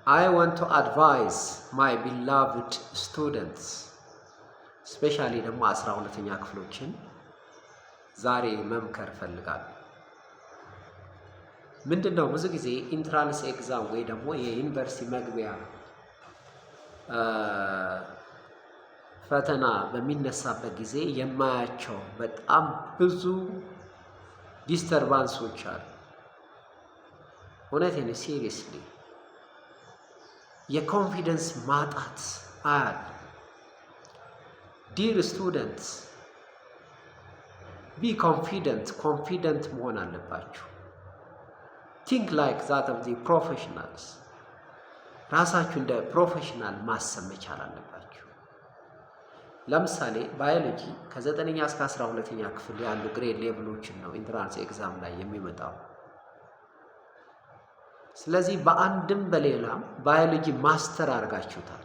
I want to advise my beloved students, especially ደግሞ 12ኛ ክፍሎችን ዛሬ መምከር እፈልጋለሁ። ምንድን ነው፣ ብዙ ጊዜ entrance exam ወይ ደግሞ የዩኒቨርሲቲ መግቢያ ፈተና በሚነሳበት ጊዜ የማያቸው በጣም ብዙ disturbance ኦች አሉ። እውነቴን seriously የ confidence ማጣት አያለሁ። Dear students, be confident. Confident መሆን አለባችሁ። Think like that of the professionals. ራሳችሁ እንደ professional ማሰብ መቻል አለባችሁ። ለምሳሌ ባዮሎጂ ከ9ኛ እስከ 12ኛ ክፍል ያሉ grade level ኦችን ነው entrance exam ላይ የሚመጣው። ስለዚህ በአንድም በሌላም ባዮሎጂ master አድርጋችሁታል።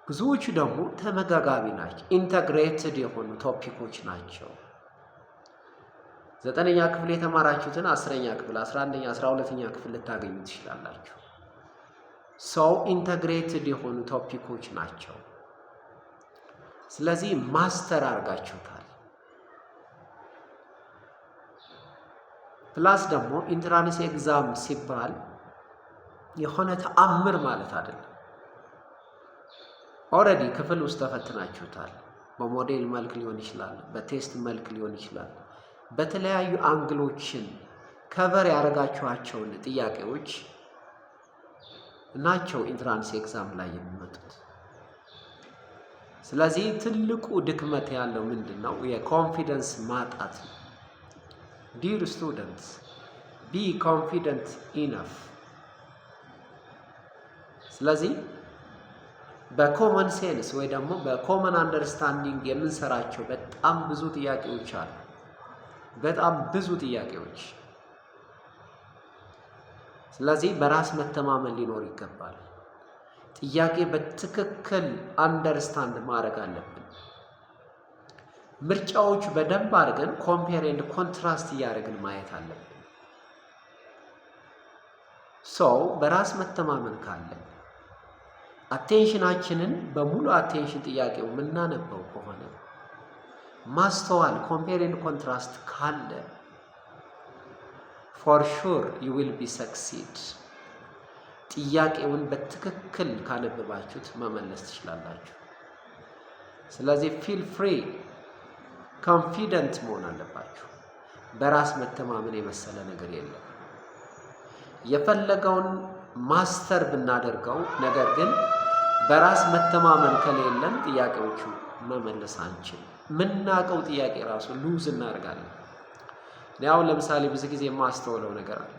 ብዙዎቹ ደግሞ ተመጋጋቢ ናቸው፣ integrated የሆኑ topic ኦች ናቸው። 9ኛ ክፍል የተማራችሁትን 10ኛ ክፍል፣ 11ኛ፣ 12ኛ ክፍል ልታገኙ ትችላላችሁ። So integrated የሆኑ topic ኦች ናቸው። ስለዚህ master አድርጋችሁታል። Plus ደግሞ entrance exam ሲባል የሆነ ተአምር ማለት አይደለም። Already ክፍል ውስጥ ተፈትናችሁታል። በሞዴል መልክ ሊሆን ይችላል፣ በ test መልክ ሊሆን ይችላል። በተለያዩ angle ኦችን cover ያደረጋችኋቸውን ጥያቄዎች ናቸው entrance exam ላይ የሚመጡት። ስለዚህ ትልቁ ድክመት ያለው ምንድን ነው? የ confidence ማጣት ነው። Dear students, be confident enough። ስለዚህ በ common sense ወይ ደግሞ በ common understanding የምንሰራቸው በጣም ብዙ ጥያቄዎች አሉ። በጣም ብዙ ጥያቄዎች። ስለዚህ በራስ መተማመን ሊኖር ይገባል። ጥያቄ በትክክል understand ማድረግ አለብን። ምርጫዎቹ በደንብ አድርገን compare and contrast እያደረግን ማየት አለብን። So በራስ መተማመን ካለ፣ attention ኣችንን በሙሉ attention ጥያቄው የምናነበው ከሆነ፣ ማስተዋል compare and contrast ካለ for sure you will be succeed። ጥያቄውን በትክክል ካነበባችሁት መመለስ ትችላላችሁ። ስለዚህ feel free, confident መሆን አለባችሁ። በራስ መተማመን የመሰለ ነገር የለም። የፈለገውን master ብናደርገው፣ ነገር ግን በራስ መተማመን ከሌለን ጥያቄዎቹ መመለስ አንችልም። ምናውቀው ጥያቄ ራሱ lose እናደርጋለን። እኔ አሁን ለምሳሌ ብዙ ጊዜ የማስተውለው ነገር አለ።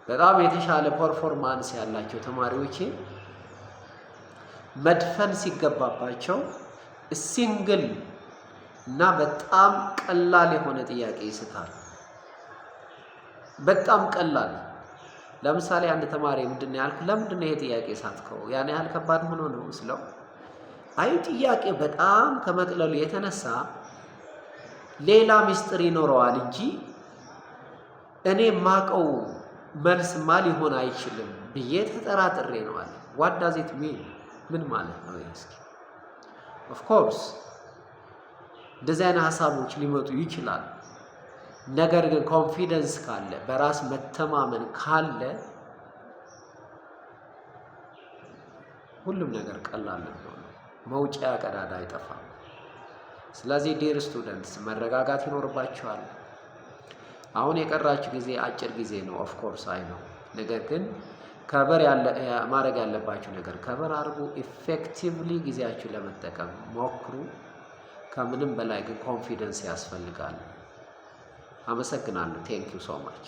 በጣም የተሻለ performance ያላቸው ተማሪዎቼ መድፈን ሲገባባቸው single እና በጣም ቀላል የሆነ ጥያቄ ይስታል። በጣም ቀላል። ለምሳሌ አንድ ተማሪ ምንድን ነው ያልኩ፣ ለምንድን ነው ይሄ ጥያቄ ሳትከው? ያን ያህል ከባድ ሆኖ ነው ስለው፣ አይ ጥያቄ በጣም ከመቅለሉ የተነሳ ሌላ ምስጢር ይኖረዋል እንጂ እኔ ማቀው መልስማ ሊሆን አይችልም ብዬ ተጠራጥሬ ነው አለ። What does it mean? ምን ማለት ነው? እስኪ of course እንደዚህ አይነት ሀሳቦች ሊመጡ ይችላል። ነገር ግን confidence ካለ፣ በራስ መተማመን ካለ ሁሉም ነገር ቀላል ነው። መውጫ ቀዳዳ አይጠፋም። ስለዚህ dear students, መረጋጋት ይኖርባችኋል። አሁን የቀራችሁ ጊዜ አጭር ጊዜ ነው። Of course I know። ነገር ግን cover ማድረግ ያለባችሁ ነገር cover አድርጉ። Effectively ጊዜያችሁን ለመጠቀም ሞክሩ። ከምንም በላይ ግን confidence ያስፈልጋል። አመሰግናለሁ። Thank you so much.